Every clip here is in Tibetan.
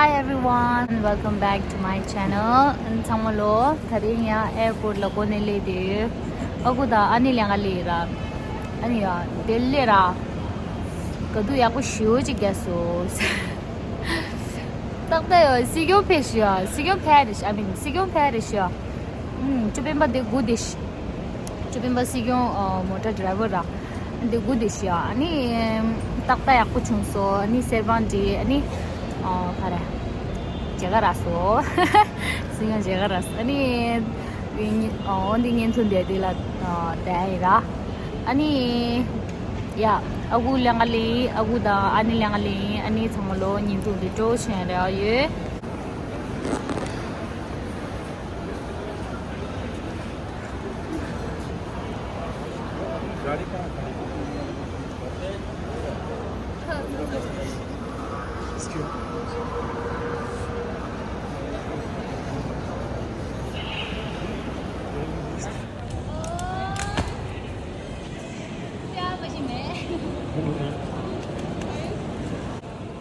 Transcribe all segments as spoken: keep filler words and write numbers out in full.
Hi everyone, welcome back to my channel. ཨ་ནི་ཚང་མ་ལོ། དེ་རིང་ཡང་ཨེར་པོར་ལ་འགོ་ནས་སླེབས་ཏེ་ཡོད། ཨ་ཁུ་དང་ཨ་ནེ་ལེན་ག་སླེབས་ར། ཨ་ནི་ཡ་དེ་སླེབས་ར། དཀའ་སྡུག་ཡག་པོ་ཞེ་པོ་ཅིག་བརྒྱབ་སོང་། ཏག་ཏག་ཡོད། སྲིད་སྐྱོང་ཕེབས་ཤག་སྲིད་སྐྱོང་ཕེབས་རེད་ཤག I mean སྲིད་སྐྱོང་ཕེབས་རེད་ཤག་ཨུམ། ཅོ་སྤེན་པ་དེ་སྒུག་བསྡད་ཤག་ཅོ་སྤེན་པ་སྲིད་སྐྱོང་ཨ་མོ་ཊ་ཌ་རའི་ཝར་ར། འདི་སྒུག་བསྡད་ཤག་ཨ་ནི་ཏག་ཏག་ཡག་པོ་བྱུང་སོང་། ཨ་ནི་གསེར་པང་བྲིས། ཨ་ནི་ཨ་ག་རེ། མཇལ་ཁ་རག་སོང་། སྲིད་སྐྱོང་མཇལ་ཁ་རག་སོང་། ཨ་ནི་འདི་ཨ་འོ་འདི་བརྙན་ཐུང་འདི་འདི་ལ་ཨ་བསྡད་ཡིན་ར། ཨ་ནི་ཡ། ཨ་ཁུ་ལེན་ག་སླེབས་ཡིན། ཨ་ཁུ་དང་ཨ་ནེ་ལེན་ག་སླེབས་ཡིན། ཨ་ནི་ཚང་མ་ལོ་བརྙན་ཐུང་འདི་སྤྲོ་བོ་བྱུང་ཡ་རེ་བ་ཡོད།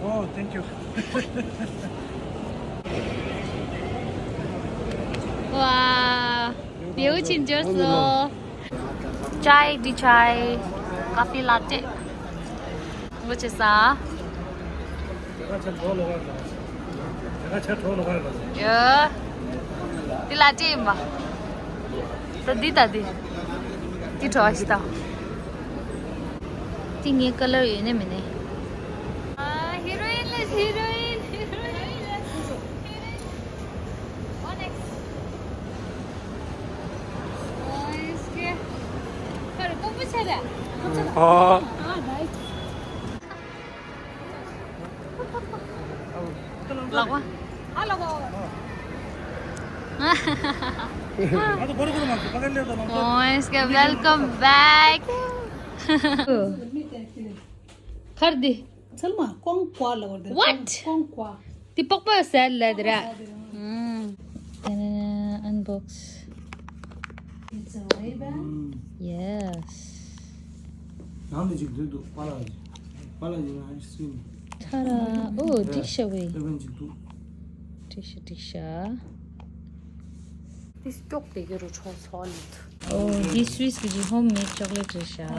Oh, thank you. Wow, beautiful. Chai, tea chai, coffee latte. ངོ་ཆེ་ས། ཡ། འདི་ལ་ལྟོས་ཡིན་པ། ད་འདི་ད་འདི། འདི་བྲོ་བ་ཞིག་ད། འདི་ངའི་ཀ་ལར་ཡོད་ནི་མིན་ནི། ཨ། ཧི་རོ་ཨིན་ལས། ཧི་རོ་ཨིན། ཧི་རོ་ཨིན། ཨོ་ནེགས། ཨོ་ཨིན་སྐེ། ཁ་རུ་ཏོག་པོ་ཆ་ར། ཨ། ཨ་ནའིས། ལག་པ། ཨ་ལག་པ། ཨོ་ཨིན་སྐེ། Welcome back. ཁར་འདི། ཚལ་མ་ཀོང་ཀ་ལ་བར་དེ། What? ཀོང་ཀ། འདི་པགས་པ་ཟ་ལ་དེ་ར། ཟ་དེ་ར། ཨུམ། དེ་ནས་ཨན་བོག་སི། It's a Ray-Ban. Yes. ནང་ནས་ཅིག་འདུག་འདུག་པ་ལགས་ཀྱི། པ་ལགས་ཀྱི་ཨའི་སི་ཀྲིམ། ཐ་ར། ཨོ་འདི་ཤ་བའི། ཨེ་ཝན་ཅིག་འདུག་འགྲིག་ཤག་འགྲིག་ཤག་འདི་སྐྱོགས་དེ་གི་རུ་ཆོག་ཚོགས་ལེད། ཨོ་འདི་སུའིས་གི་ཧོམ་མེད་ཅོག་ལེད་རེད་ཤག་ཨ།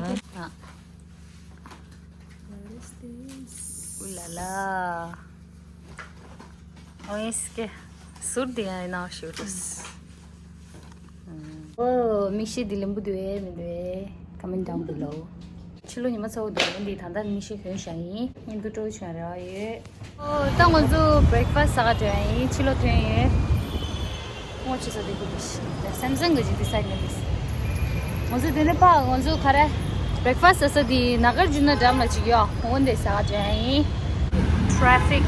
What is this? Ooh la la. ཨོ་ཨིན་སྐེ། ཟུར་དེ་ཡང་ཡིན་ན་ཞུ་དུས། ཨོ། མིག་ཤེལ་འདི་ལེན་པོ་འདུག་ཨེ་མི་འདུག་ཨེ། Comment down below. ཕྱི་ལོ་ཉི་མ་ཚ་བོ་འདུག་འདི་ད་ལྟ་མིག་ཤེལ་གྱོན་བཞག་ཡིན། བརྙན་ཐུང་སྤྲོ་བོ་བྱུང་རེ་བ་ཡོད། ཨོ། ད་ང་ཚོ་བྷི་རེག་ཕ་སི་ཟ་ག་འགྲོ་ཡ་ཡིན། ཕྱི་ལོགས་ཐོན་ཡོད། ངོ་ཆེ་ས་དེ་གི་དེ་ཤི། ད་སེམ་སང་གི་ཅིག་དེ་ས་ཡིན་ན་དེ། ང་ཚོ་དེ་ནས་ཕ་ང་ཚོ་ག་རེ། བྷི་རེག་ཕ་སི་ཟ་ས་དེ་ན་གར་ཇུ་ན་ཌམ་ལ་ཅིག་ཡོད། འོ་འདི་ཟ་ག་འགྲོ་ཡ་ཡིན། ཊེ་ཕིག་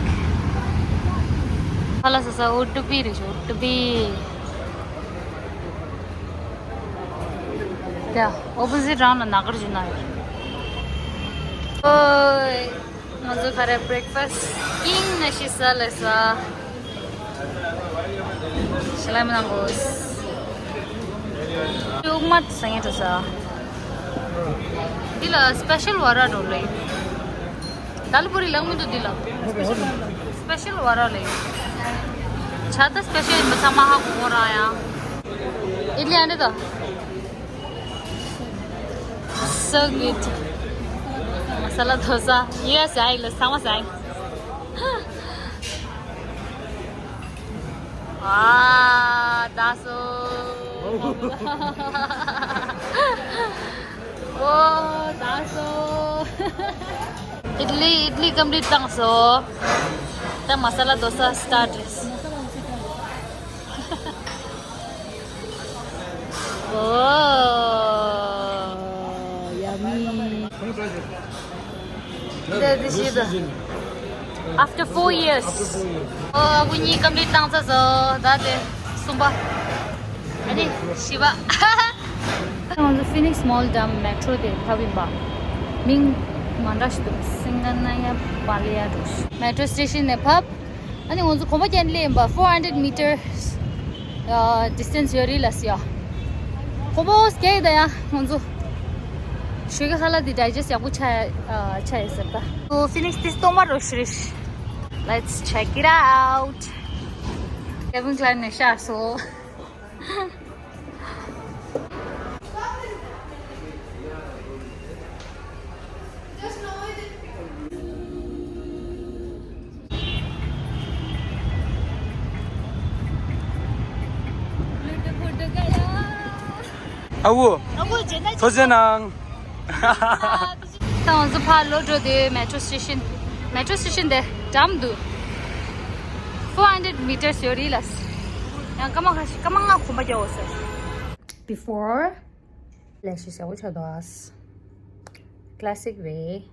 ཕ་ལ་ཟ་ས་ཨུ་ཏུ་པི་རེད་ཤག་ཨུ་ཏུ་པི། ཡ། ཨོ་པོ་ཟིཊ་རང་ལ་ན་གར་ཇུ་ན་ཡོད། ཨོའི། ང་ཚོ་ག་རེ་བྷི་རེག་ཕ་སི་ཀིང་ན་ཤི་ས་ལེ་ས། ཤི་ལ་མི་ནང་གོ། དབུགས་མ་ཟ་ངེ་འགྲོ་ས། འདི་ལ་སི་པེ་ཤལ་བ་ར་འགྲོ་ལེ། དལ་པོ་རི་ལང་མི་འདུག་འདི་ལ། སི་པེ་ཤལ་བ་ར་ལེ། ཆ་ད་སི་པེ་ཤལ་ཡིན་པ་ཚང་མ་ཧ་གོ་གོ་ར་ཡང་། ཨིཌ་ལི་ཨ་འདྲ་ད། So good. Masala dosa. Yes, I love samosa. Ah, that's all. Oh, that's all. Idli, idli complete བཏང་སོང་། ད་masala dosa start རེད། Oh, yummy. This is after four years. Oh, ཨ་ཁུ་གཉིས་complete བཏང་ཚར་སོང་། ད་དེ་གསུམ་པ། ཨ་ནི་བཞི་པ། ང་ཚོ་Phoenix Mall དང་Metro དེ་ཕབ་ཡིན་པ། མིང་མ་འདྲ་ཞིག་འདུག Singhanaya Palaya འགྲོ། Metro station ནས་ཕབ། ཨ་ནི་ང་ཚོ་གོམ་པ་རྒྱག་ནས་སླེབས་ཡིན་པ། four hundred meter ཨ་distance ཡོད་རེད་ལ་ཟེར་ཡ། གོམ་པ་རྒྱག་ཡིན་ད་ཡ། ང་ཚོ་ཞོགས་ཀའི་ཁ་ལག་དེ་digest ཡག་པོ་ཆགས་ཡ་ཨ་ཆགས་ཡོད་ཟེར་ད། ཨོ་Phoenix དེ་སྟོང་པ་རོ་ཤི་རེད། Let's check it out. Calvin Klein ནས་ཤར་སོང་། ཨ་ཝུ། ཨ་ཝུ་ཇེ་ན། ཐུགས་རྗེ་གནང་། ད་ང་ཚོ་ཕར་ལོག་འགྲོ་དུས་མེ་ཊོ་སི་ཊེ་ཤན། མེ་ཊོ་སི་ཊེ་ཤན་དེ་འགྲམ་དུ་four hundred meters ཡོད་རེད་ལ། ཡང་སྐར་མ་ཁ་ཤས་སྐར་མ་ལྔ་གོམ་པ་རྒྱག་དགོས་ཟེར། Before ལས་ཤི་ཞེ་པོ་ཆགས་འདུག་ཨ། ཀ་ལ་སིག་རེད།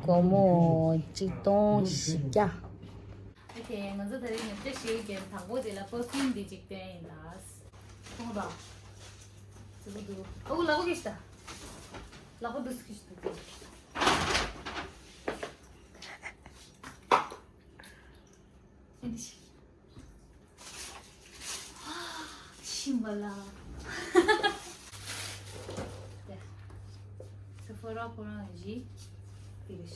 སྒོར་མོ་གཅིག་སྟོང་བཞི་བརྒྱ། ཨོ་ཁེ། ང་ཚོ་ད་རིང་ཉོ་ཆ་ཞིག་གི་དང་པོ་དེ་ལ་པར་ཕིའུམ་འདི་གཅིག་སྟོན་ཡིན་ད། མཐོང་དང་། ཙི་གུ་འདུག་ཨ་ཁུ་ལག་པ་གིས་ད། ལག་པ་འདུག་སི་གིས་འདུག་ཨེ་འདི་ཞིག་ཤིམ་བ་ལ། དེ། སེ་ཕོ་ར་ཁོ་རང་བཞི། དེ་རེད།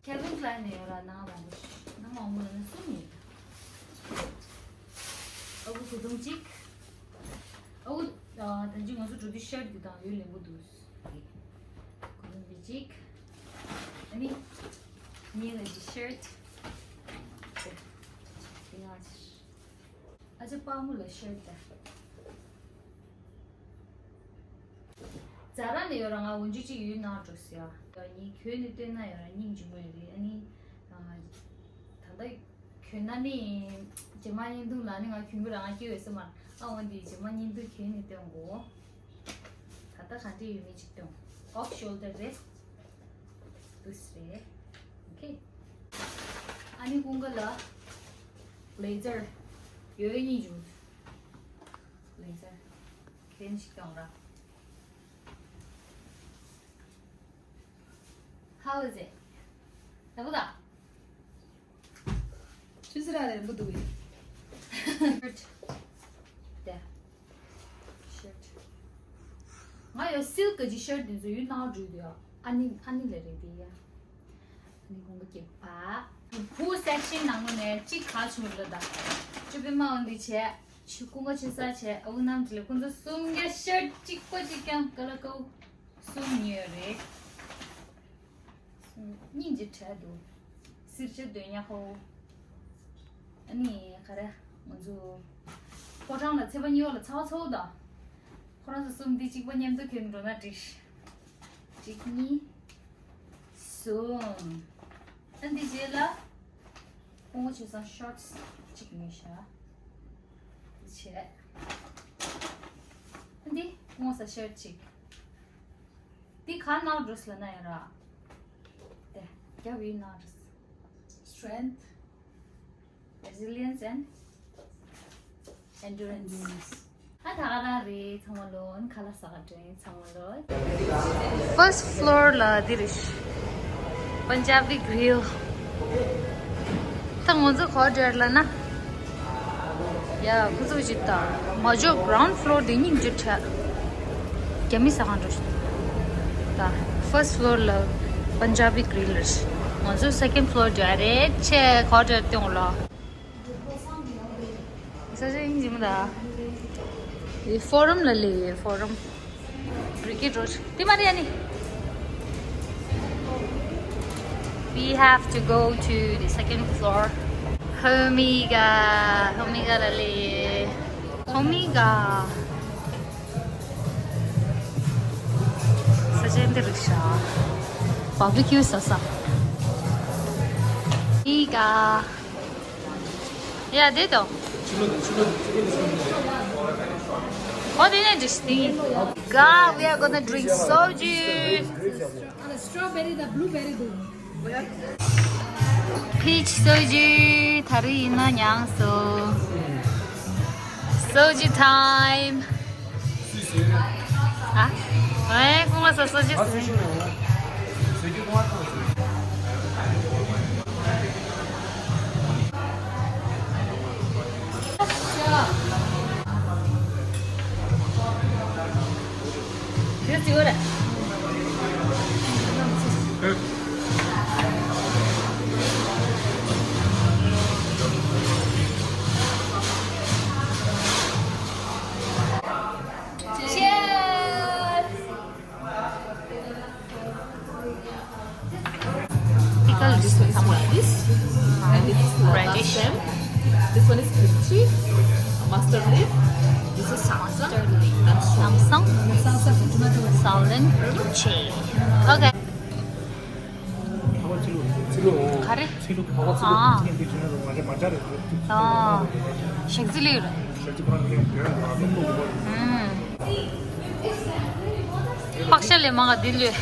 ཁེ་ཝིན་ཀ་ལའིན་ནས་ཡོད་ར་ནང་མང་པོ་ཞིག་ནང་མང་པོ་ལ་ནི་གསུམ་ཡོད། ཨ་ཁུ་གོས་ཐུང་གཅིག་ཨ་ཁུ། ཨ། ད་ཅི་ང་ཚོ་འགྲོ་དུས་ཤར་ཊི་འདི་དང་ཡོད་ལེན་པོ་འདུག་གོས་ཐུང་འདི་གཅིག་ཨ་ནི། གཉིས་ལ་ཅི་ཤར་ཊི། དེ་ཡང་ཅི། ཨ་ཅེ་པགས་མོ་ལ་ཤར་ཊི་ད། ཛ་ར་ནས་ཡོད་ར་ང་འོན་ཅུ་གཅིག་ཡོད་ནང་འགྲོ་ཟེར་ཡ། ཡ་ཡིན་གྱོན་ནས་སྟོན་ན་ཡོད་ར་སྙིང་རྗེ་མོ་ཡོད་རེད་ཨ་ནི། ད་ལྟ་གྱོན་ན་ནི། རྗེས་མ་བརྙན་ཐུང་ལ་ནི་ང་གྱོན་གྱི་ར་ང་སྐྱེ་བས་སེ་མར་ཨ་འོན་ཏེ་རྗེས་མ་བརྙན་ཐུང་གྱོན་ནས་སྟོན་དགོས། ད་ལྟ་ག་འདྲས་ཡོད་མེད་ཅིག་སྟོན། ཨོཕ་ཤོལ་ཌར་རེད། འདུག་སེ་རེད། ཨོ་ཁེ། ཨ་ནི་ཀུན་དགའ་ལ་བྷི་ལེ་ཛར་ཡོད་གཉིས་བྱུང་། བྷི་ལེ་ཛར་གྱོན་ཞིག་སྟོན་ར། How is it? ཡག་པོ་ད། ཆུ་སི་ར་རེ་རིང་པོ་འདུག་གི། ཤར་ཊི། དེ། ཤར་ཊི། ང་ཡོད་སིལ་ཀི་གི་ཤར་ཊི་འདི་ཚོ་ཡོད་ནང་འགྲོ་དུས་ཨ་ནི་ཨ་ནི་ལས་རེད་དེ་ཡ། ཨ་ནི་ཁོང་གི་སྐྱེས་པ། བུ་སེག་ཤན་ནང་ལོགས་ནས་གཅིག་ག་བྱུང་ལ་ད། ཅོ་པི་མ་འོན་འདི་བྱས། ཆུ་ཀུན་དགའ་ཆེ་ས་བྱས་ཨ་ཁུ་རྣམ་དྲི་ལ་ཁོང་ཚོ་གསུམ་ཀ་ཤར་ཊི་གཅིག་པ་གཅིག་རྐྱང་ཀ་ལ་ཀའུ། གསུམ་ཉོས་རེད། སྙིང་རྗེ་བྲལ་འདུག་སིར་ཆ་དོན་ཉག་ཧོ། ཨ་ནི་ག་རེ། ང་ཚོ་ཕོ་བྲང་ལ་ཚེས་པ་གཉིས་པ་ལ་ཚ་བ་ཚ་བོ་དང་། ཁོ་རང་ཚོ་གསུམ་འདི་གཅིག་པ་མཉམ་དུ་གྱོན་འགྲོ་ན་འགྲིག་གཅིག་གཉིས། གསུམ། ཨ་འདི་རྗེས་ལ། སྐུ་ངོ་ཆེ་སང་ཤོར་ཊི་གཅིག་ཉོས་ཤག་འདི་བྱས། ཨ་འདི་སྐུ་ངོ་ས་ཤར་ཊི་གཅིག་འདི་ག་ནང་འགྲོ་སི་ལ་ན་ཡ་ར། དེ་རྒྱབ་ཡིན་ནང་འགྲོ་སི། Strength, resilience and endurance. ཨ་ད་ག་རང་རེད་ཚང་མ་ལོ་ཨན་ཁ་ལ་ས་ག་དྲན་ཚང་མ་ལོ། First floor ལ་འདི་རེད། Punjabi grill. ད་ང་ཚོ་ག་བར་ལ་ན། ཡ་ཁོ་ཚོ་ཅི་ད། མ་འཇོག་ground floor དེ་སྙིང་རྗེ་བྲལ། རྒྱ་མི་ཟ་ཁང་འགྲོ་ཤི། ད་first floor ལ་Punjabi grill རེད། ང་ཚོ་second floor འགྲོ་ཡ་རེད་ཆེ་ག་བར་སྟོན་ལ། ས་ཆ་ཡིན་གྱི་མི་ད། Forum ལ་ལས་Forum། རི་ཀི་རོ་དེ་མ་རེད་ཨ་ནི། We have to go to the second floor. Omega, Omega ལ་ལས། Omega. ས་ཆ་འདི་རིག་ཤག Barbecue ཟ་ས། Omega. Yeah, they do. What in it is thing? God, we are gonna drink soju. And the strawberry, the blueberry do. Peach soju, ད་རེས་ཡིན་ན་མྱངས་སོ། Soju time. ཨ། ཨེ། ཁོང་ལ་སོ་སོ་ཅི་ཟེར། དེ་ཟེར་བ་རེད། Radish. This one is kimchi, mustard leaf. This is samsang. Mustard leaf. And samsang. Samsang. Salad. Kimchi. Okay. ག་རེ། ཨ། ཨ། ཞག་རྩི་ལེབ་རེད། ཨུམ། ཕག་ཤ་ལས་མང་ག་འདི་ལོས།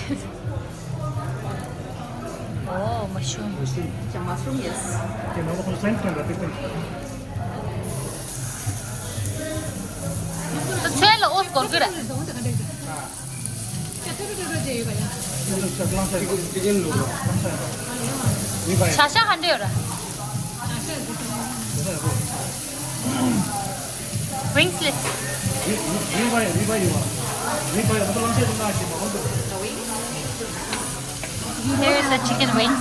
Oh, mushroom. Mushroom, yes. ཚོན་ལ་འོ་སྐོར་གི་རེད། བྱ་ཤ་ག་འདྲ་ཡོད་ར། Wings list. Here is the chicken wings.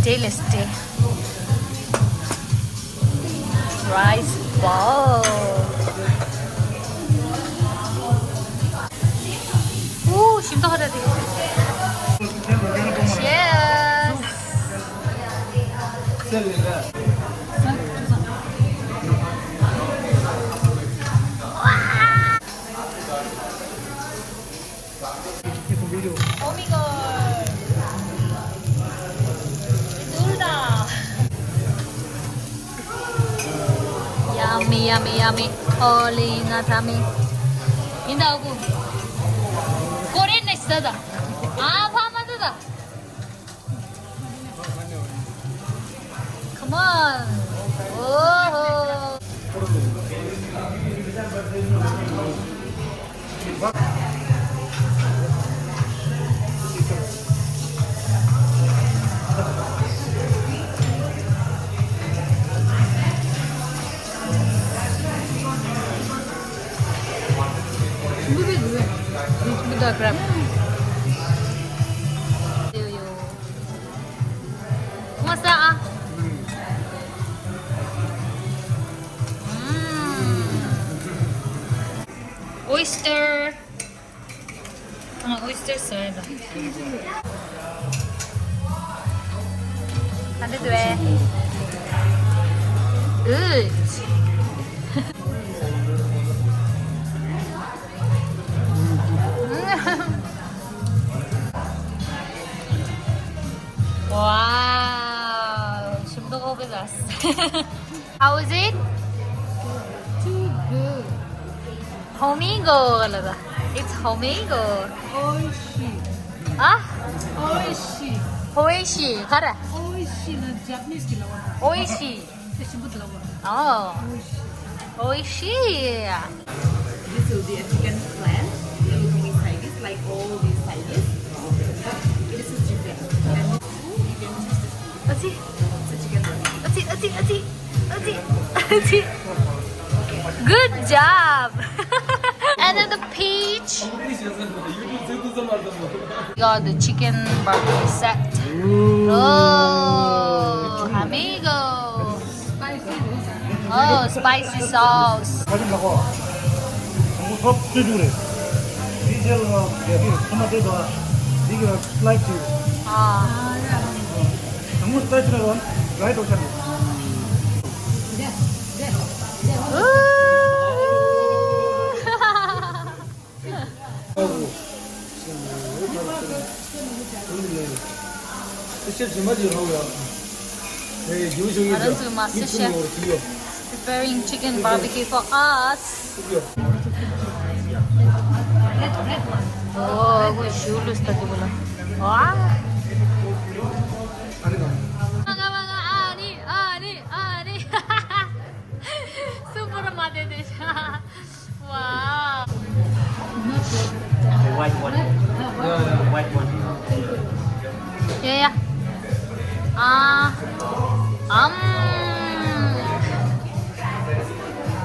Stay, let's stay. Rice ball. Ooh, ཞིམ་ཏོག་རེད་དེ། Cheers. Oh my God. Yummy, yummy, yummy. Holy natami. Inda oku. Korean next dada. Ah, pama dada. Come on. Oh. Buddha crab. Yo, yo. What's that? Mm. Oyster. ཨ། ཨོ་ཡི་སི་ཊར་བཟོས་པ། ག་འདྲ་འདུག་ཨེ། Good. Wow. ཞིམ་མདོག་ཁ་པོ་ལ། How is it? Too good. Homigo ལ་ད། It's homigo. Oishii. ཨ། Oishii. Oishii ག་རེ། Oishii ལ་Japanese གི་ལབ་པ། Oishii. དེ་ཞིམ་པོ་ལབ་པ། Oh. Oishii. Oishii. This will be a chicken flan. It will be side dish, like all these side dish. It is a chicken. And you can choose this. Ati. It's a chicken. Ati, ati, ati. Ati, ati. Good job. And then the peach. Got the chicken barbecue set. Oh, amigo. Oh, spicy sauce. ཁ་ཅིག་ལག་པ། ཁོང་ཚོ་ཐོབ་ཅི་ཞིག་རེད། འདི་རྗེས་ལ་ཡ་གི་ཐོ་མ་ཏོ་དང་འདི་གི་སི་ལའི་སི་ཅིག་རེད། ཨ། དང་པོ་སི་ལའི་སི་ནས་རོ་ཌ་རའི་ཏོག་ཆ་རེད། ང་རང་ཚོའི་མ་སི་ཤེཕ་preparing chicken barbecue for us. ཨོ། ཁོས་ཞུ་ལུས་ལྟ་དུས་ལ། ཝ། ཨ་ནི་ཨ་ནི་ཨ་ནི། སུ་པོ་ར་མ་དེ་དེ། Wow. The white one. Yeah, yeah. White one. Yeah, yeah. Ah. Um.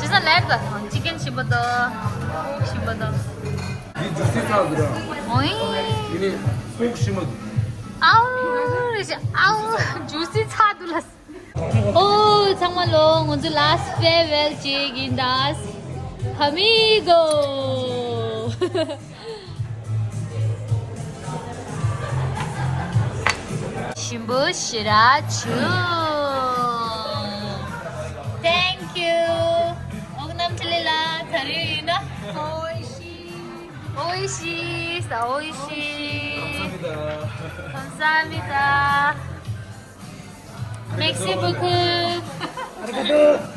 Just a little. Chicken shibata. Pork shibata. འདི་ཇུ་སི་ཚ་འདུག་ར། ཨོའི། འདི་ནི་པོག་ཤི་མ་འདུག་ཨའུ། རེ་ཞིག་ཨའུ། ཇུ་སི་ཚ་འདུག་ལ། ཨོ། ཚང་མ་ལོ། ང་ཚོ་last farewell བྱེད་ཀྱིན་གདའ། ཧ་མི་གོ། རིན་པོ་ཆེ་ར་ཆུ། Thank you. ཨོ་གནམ་ཆེ་ལེ་ལ་ད་རེས་ཡིན་ན། ཨོ་ཤི་ས་ཨོ་ཤི། ཁམ་ས་མི་ད། Merci beaucoup.